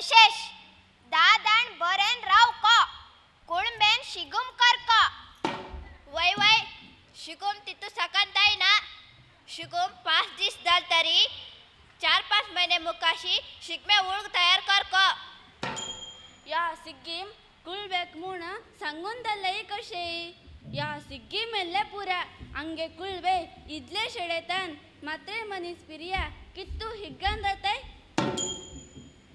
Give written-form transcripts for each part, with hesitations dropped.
तशेंच दादान बरेन रावको कुळमेन शिगूम करको. वय वय शिगूम तितू सकान जायना. शिगूम 5 दीस जाल तरी 4-5 महिने मुखाशी शिगमे उळग तयार करको. या सिग्गीम कुळवेक म्हूण सांगून जाल्लेय कशे या सिग्गी मेल्ले पुरा अंगे कुळवे इदले शेडेतान मात्रे मनीस पिरिया कित्तू हिग्गान जाताय.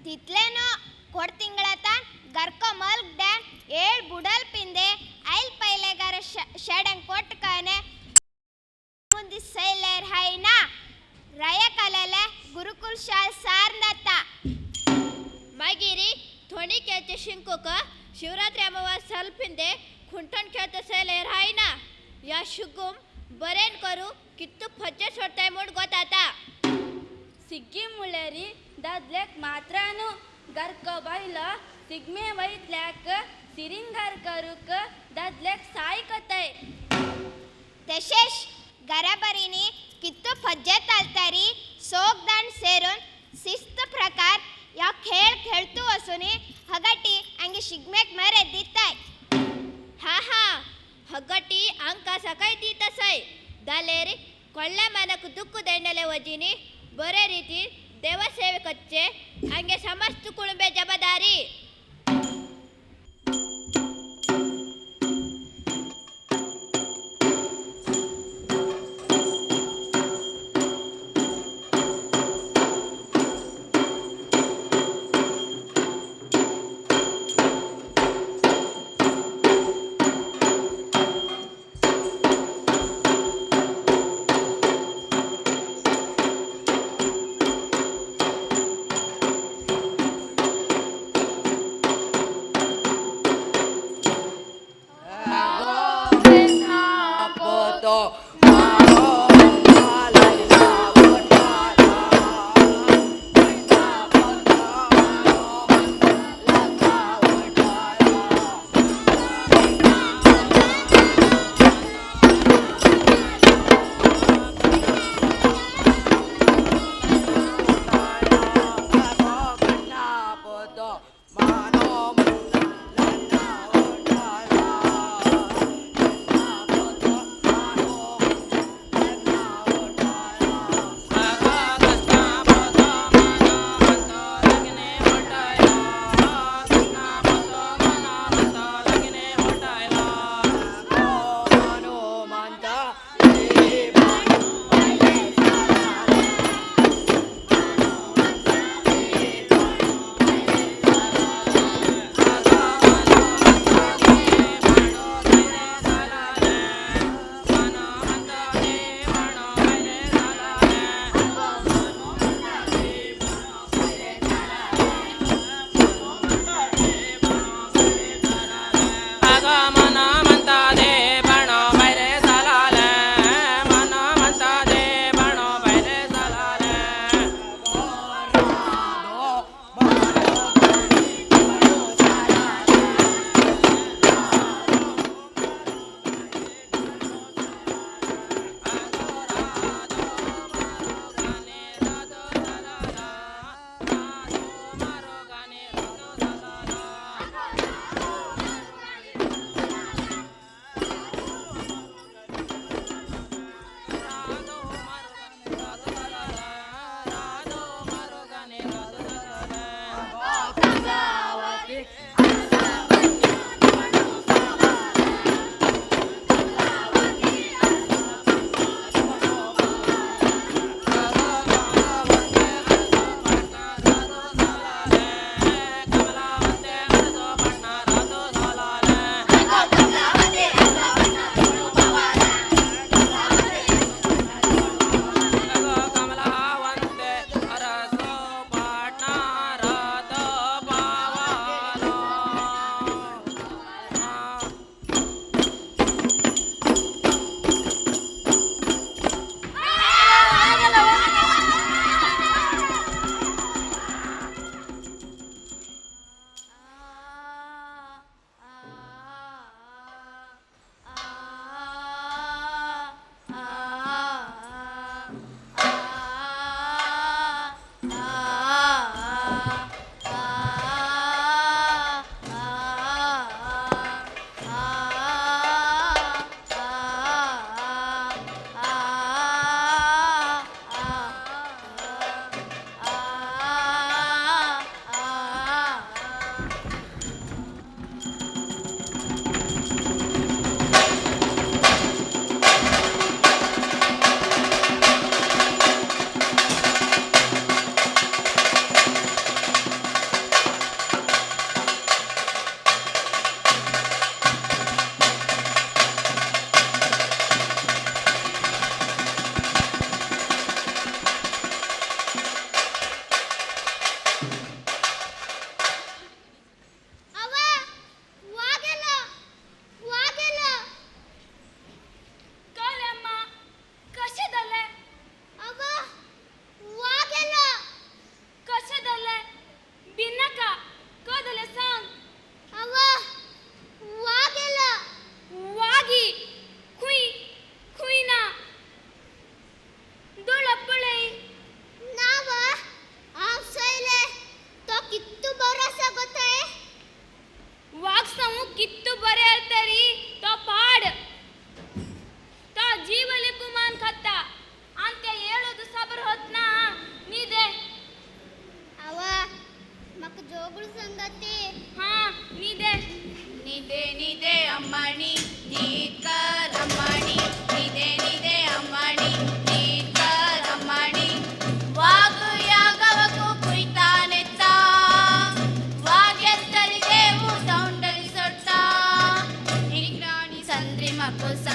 तितले नो कोड तिंगळातान ಗರ್ಕ ಮಲ್ಗ್ ಡ್ಯಾನ್ ಏಳ್ ಬುಡಲ್ ಪಿಂದೆ ಐಲ್ ಪೈಲೆಗಾರ ಶೆಡಂಗ್ ಕೊಟ್ಟಕಾನೆ ಮುಂದಿ ಸೈಲೇರ್ ಹೈನಾ ರಯ ಕಲಲೆ ಗುರುಕುಲ್ ಶಾಲ್ ಸಾರ್ನತ್ತ. मागीर थोडी खेळचे शिंकूक शिवरात्री अमावास सल्पिंदे खुंटण खेळते सैलेर हायना. या शिगूम बरेन करू कित्तू फज्जे सोडताय म्हूण गोताता. सिग्गी मुळ्यारी दादल्याक मात्र न्हू गरको बायलो सिगमे वयतल्याक सिरिंगार करूक दादल्याक साय करताय. तशेंच घराबरीनी कित्तू फज्जे तालतारी सोगदाण सेरून शिस्त प्रकार या खेळ खेळतू वसून हगटी अंगे शिगम्याक मरे दिताय. हा हा हगटी अंका सकाय दितसय दालेर ಕೊಳ್ಳೆ ಮನಕ್ ದುಕ್ಕು ದೈನಲೆ ವಜಿನಿ ಬರೇ ರೀತಿ ದೇವ ಸೇವೆ ಕಚ್ಚೆ ಹಂಗೆ ಸಮಸ್ತ ಕುಳುಂಬೆ ಜಬದಾರಿ.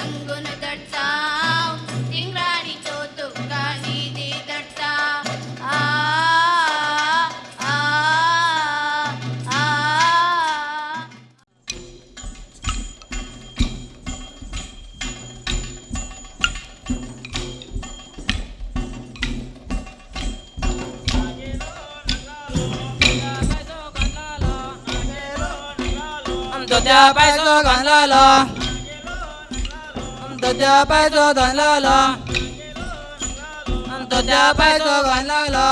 सांगून दडटा तिंगराणीचो तुका निधी दडटा आ आ आ. दुध्या पैसो घातला दुध्या पैसो घातला दुध्या पैसो घातला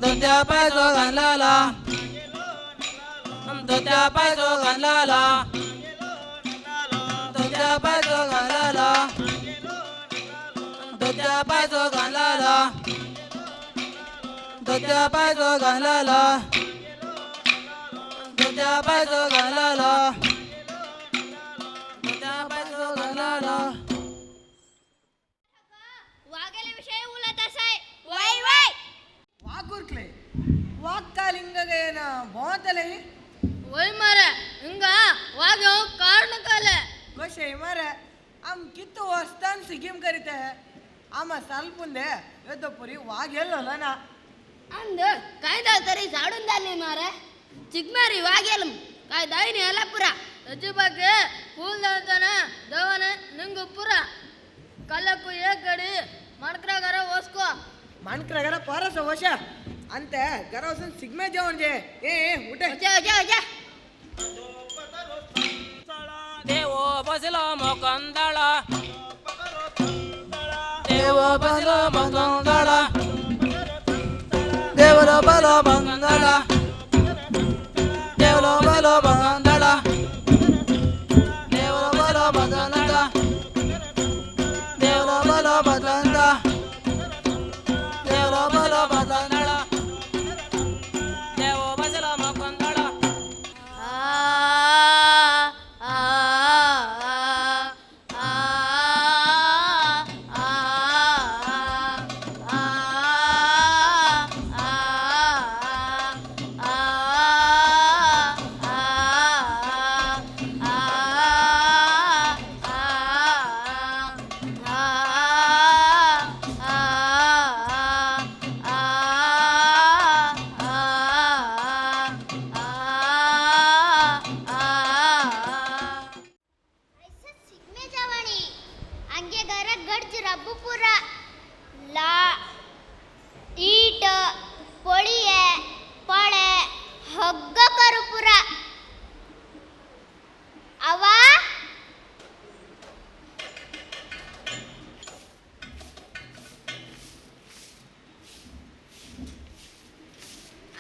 दुध्या पैसो घातला दुध्या पैसो घातला दुध्या पैसो घातला दुध्या पैसो घातला दुध्या पैसो घातला दुध्या पैसो घातला दुध्या पैसो घातला. वागेले विषय उलत असाय. वय वय ವಾಕುರ್ಕ್ಲೆ ವಾಕ್ಕಾಲಿಂಗಗೇನ ಬೋತಲೆ. वय मारे हिंगा वाग कारण काले. कशे मारे आम कित्तू वस्तान सिकीम करीत आमा सालपुंदे येदोपुरी वाघ येल्लो ना. ಅಂದ ಕಾಯ್ದ ತರಿ ಸಾಡುಂದಲ್ಲಿ ಮಾರೆ ಚಿಗ್ಮಾರಿ ವಾಗೇಲಂ ಕಾಯ್ ದಾಯಿನಿ ಅಲಪುರ ರಜುಬಾಗೆ ಕೂಲ್ ದಾವನ ದವನ ನಿಂಗು ಪುರ ಕಲ್ಲಕ್ಕು ಏಕಡಿ ಮಣಕ್ರಗರ ಓಸ್ಕೋ. मानकरा परस वशा अंते घरा वचून सिगमे जेवण जे ए ए उठे. अजा अजा अजा. देवो बसलो मोकंदळ देवो बसलो मोकंदळ देवलो बलो मंगळ देवलो बलो मंगळ देवलो बलो मंगळ देवलो बलो मंगळ देवलो बलो मंगळ देवो बसलो मोकंदळ. ಆ ಆ ಆ ಆ ಆ ಆ सिगमे जवानी अंगे घरा गडज रब्बू पुरा ला ईट पोळीये पळे हग्ग करू पुरा आवा.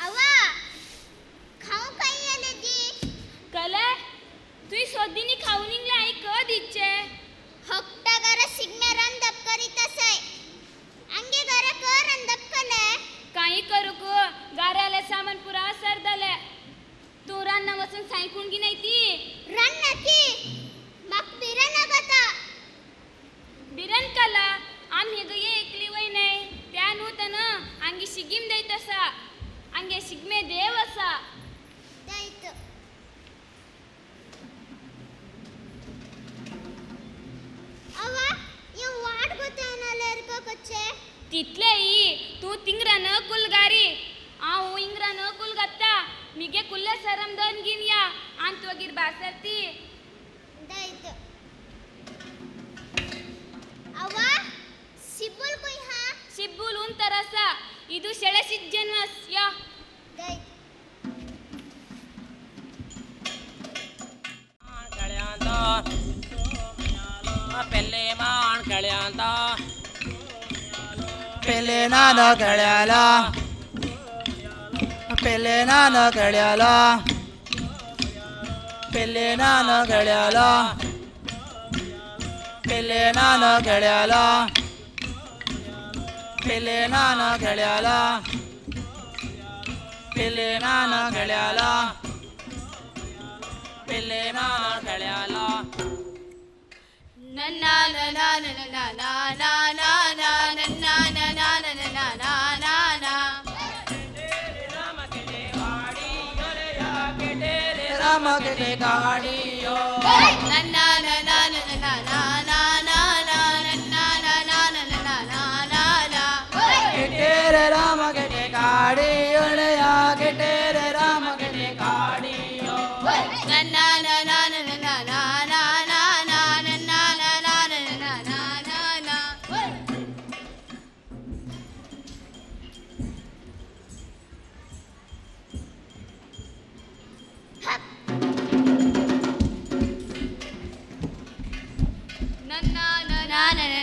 आवा खाऊ काही आले जी. कले तुई सोदिनी खाऊन निघले आई क दिचे. हक्टा घरा सिगमे रंदप करीत असय अंगे घरा क रंदप कले. काही करूक गाऱ्याले सामान पुरा सरदले तू रान्ना वचून सायकून गी नाही ती. रन नक्की मग बिरन अगता. बिरन कला आम्ही ग ये एकली वय नाही त्या नूतन अंगी शिगीम देत असा अंगे शिगमे देव असा. दैत अवा ये वाट गोतानाले कच्चे. तितले ई तू तिंगरान कुलगारी आऊ इंग्रान कुलगत्ता मिगे कुल्ले सरम दोन गिन या आंत वगीर बासरती. दैत अवा सिबुल कोई हा. शिब्बुल उन तरसा इदु शेळे जन्मस या. दैत कळ्यांदा पेले मान कळ्यांदा पेले नान कळ्याला पेले नान कळ्याला पेले नान कळ्याला पेले नान कळ्याला पेले नान कळ्याला पेले नान कळ्याला पेले नान कळ्याला. ನನ್ನ ನನ್ನ ನನ್ನ ನನ್ನ ನನ್ನ ನನ್ನ ನನ್ನ ನನ್ನ ನನ್ನ. राम के गाड़ियो ನನ್ನ ನನ್ನ.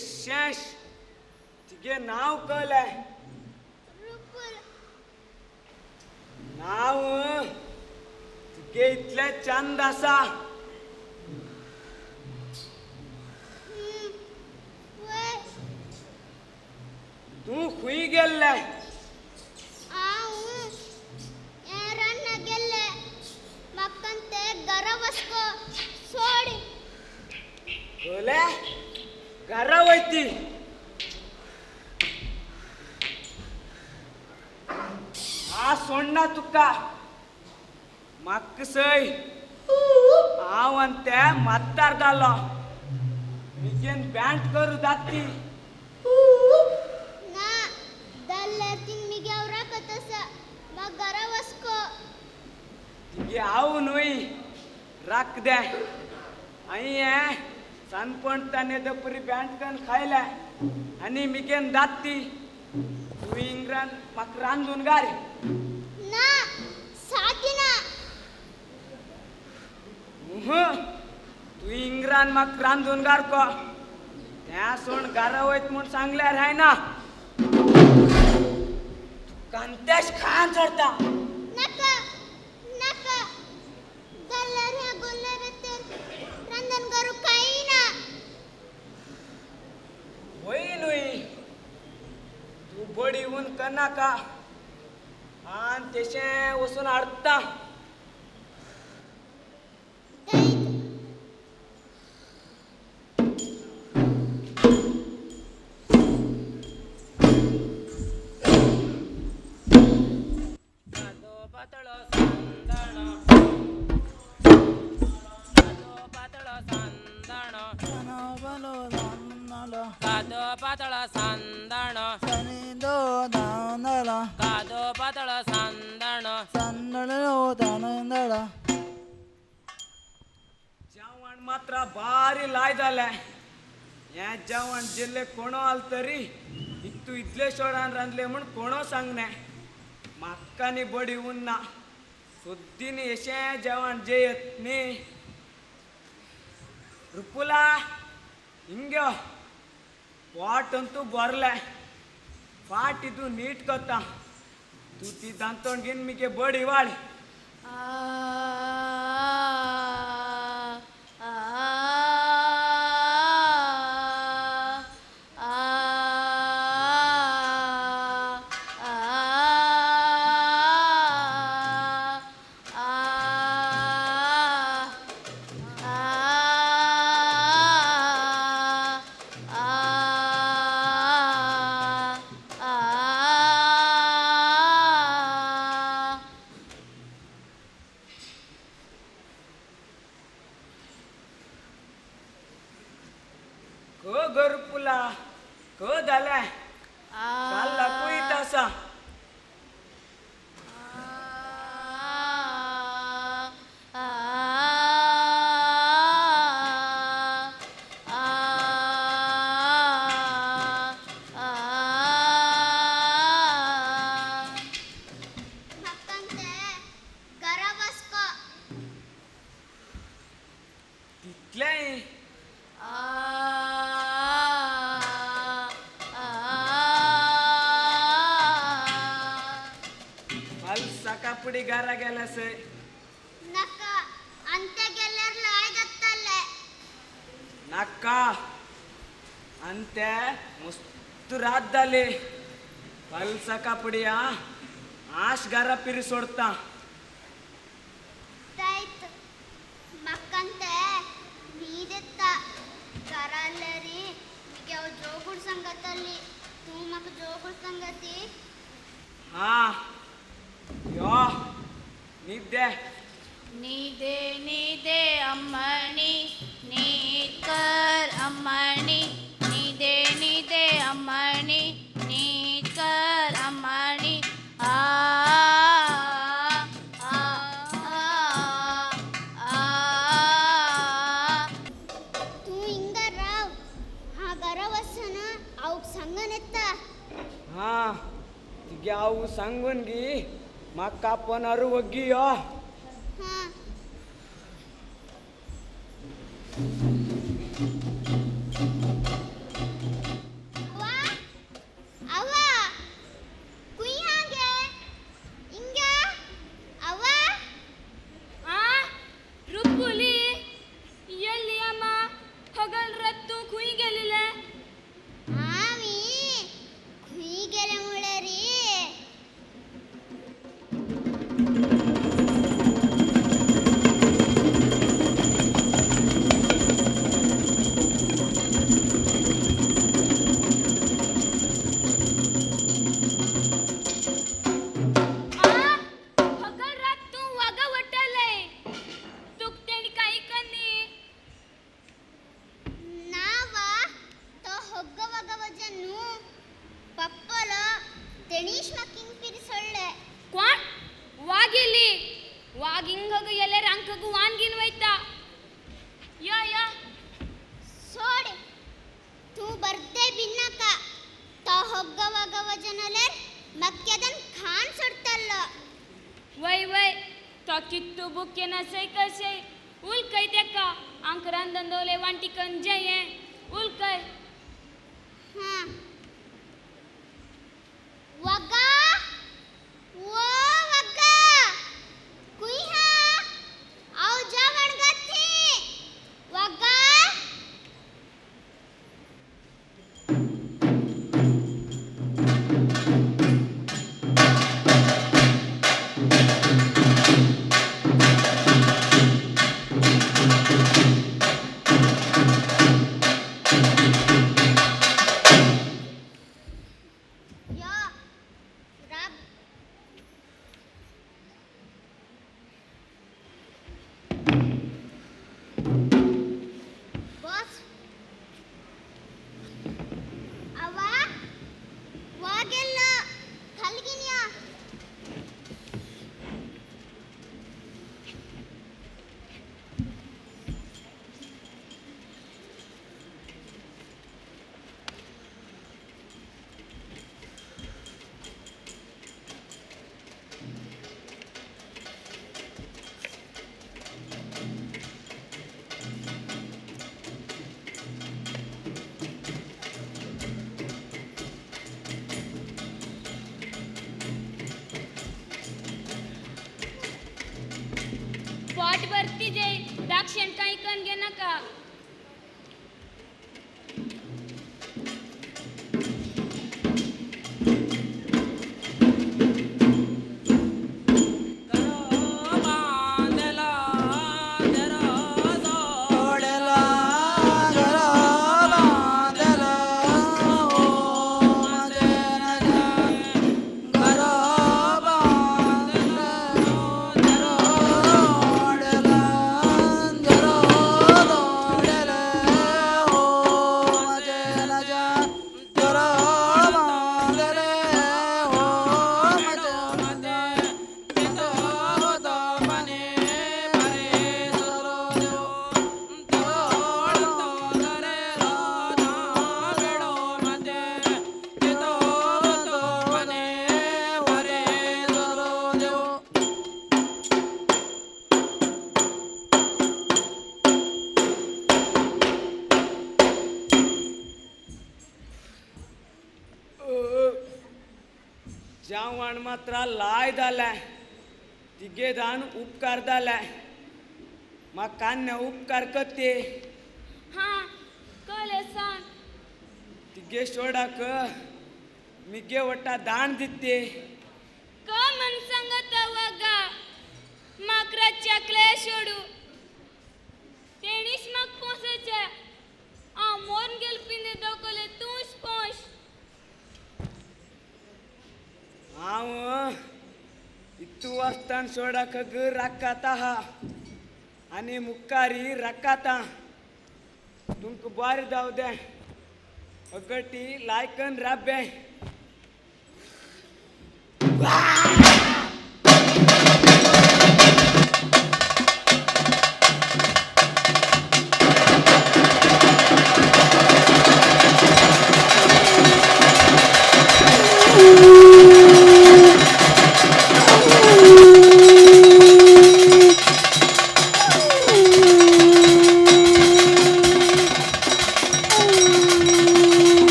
शेश तिगे नाव कळलें. रुपुल. नाव तिगे इतलें चंद आसा. तूं खंय गेल्लें? हांव रान्ना गेल्लें. म्हाका ते घरा वचको सोड. कळलें? घरा वयती. आ सोडना तुका. म्हाका सय हांव आनी ते मात्तार जालो. मिगेन बँट करूं जाती. ना जाल्यार थिंग मिगे हांव राखत आसा. म्हाका घरा वचको. तिगे हांव न्हय राख दे. हांवें सानपण ताणें दपरी बँट करून खायलें आनी मिगेन दाती. तूं इंग्रान म्हाका रांदून घाल. ना साकिना. तूं इंग्रान म्हाका रांदून घालको. त्या सोण घरा वयत म्हूण सांगल्यार हायना कांत्याश खान चडता. नाका नाका. जाल्यार ह्या गोल्ल्या भितर रांदन करूं कांय ना. वय न्हय तूं बडी उन करनाका. आनी तेशें वचून हाडटा. जेवण मात्र भारी लाय जालें. हें जेवण जिल्ले कोणो आल तरी इतू इतले शोरान रांदलें म्हूण कोणो सांगलें. म्हाका न्ही बडी उन्ना सुद्दीन एशें जेवण जेयत न्ही. रुपुला हिंग पोट अंतू भरलें. फाट तूं नीट करता. तूं ती दांतोण घेवन मिगे बडी वाड. घरा गेला सय नका. अंत गेल्यार लाय जातले. नाका. अंते मस्त रात जाली. काल सकाळी आश घरा पिरी सोडता. म्हाका ते न्हीद येता. घरा आल्यारी मिगे हांव जोगूड सांगतली. तूं म्हाका जोगूड सांगती. हां यो निदे निदे निदे अम्मणी नीत कर अम्मणी. निदे निदे अम्मणी नीत कर अम्मणी. आ आ आ आ. तूं हिंगा राव. हांव घरा वचना आवक सांगून येता. हां तिगे हांव सांगून गी म्हाका पनार वग्गी यो. हां. रंदन दोले वांटिकन जये उलकय. हां वगा वो वगा कुई हा आव जावण गथी वगा. यो रब बस अवा वागेल्ला खलगिनिया. पोट भरती जय दाक्षण काही कन घे नका. जावण मात्र लाय जालें तिगे दान उपकार जालें म्हाका कान्ने उपकार करते. हां कले सांग. तिगे शोडाक मिगे वट्टा दान दिते. क म्हण सांगत वगा माकरा चकले सोडू तेणीच म्हाका पोसचे हांव मोरन गेल पिंदे दोकले तूंच पोश. हांव इत्तू वाजतान सोडाक राखाता हा आनी मुखारी राखाता तुमकां बरें जावं दे अगटी लायकन राबे.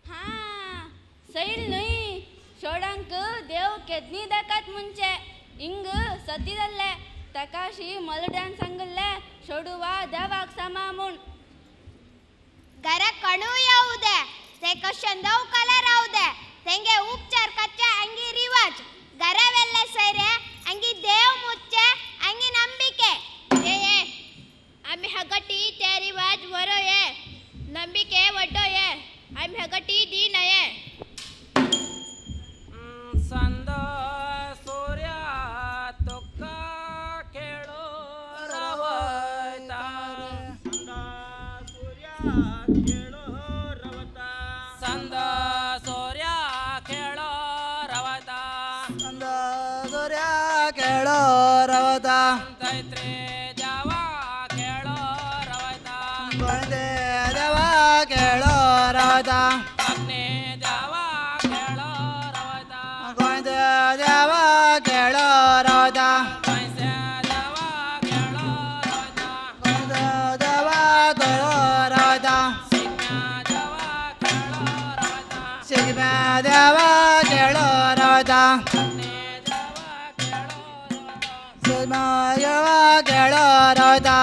हां सैल न्हय शोडांक देव केदनी दाखत मुंचे इंग सती जाल्ले ताकाशी मलड्यान सांगल्ले शोडुवा देवाक सामा म्हूण. घरा कणू येऊ दे ते कशें दव कलर रावू दे तेंगे उपचार करचे अंगी रिवाज घरा वेल्ले सैरे अंगी देव मुच्चे अंगी ನಂಬಿಕೆ. ಏ ಏ आम्ही हगटी ते रिवाज वरो ये ನಂಬಿಕೆ वड्डो ये आम्ही हगटी दी नये. संदो सूर्या केळो रवता तैत्रे जावा केळो रवता गोंयदे देवा केळो रवता अग्ने जावा केळो रवता गोंयदे देवा केळो रवता पैसे जावा केळो रवता गोंयदे देवा केळो रवता सिग्म्या जावा केळो रवता शिगम्या देवा केळो रवता अग्ने जावा केळो रवता शिगम्या देवा केळो रवता।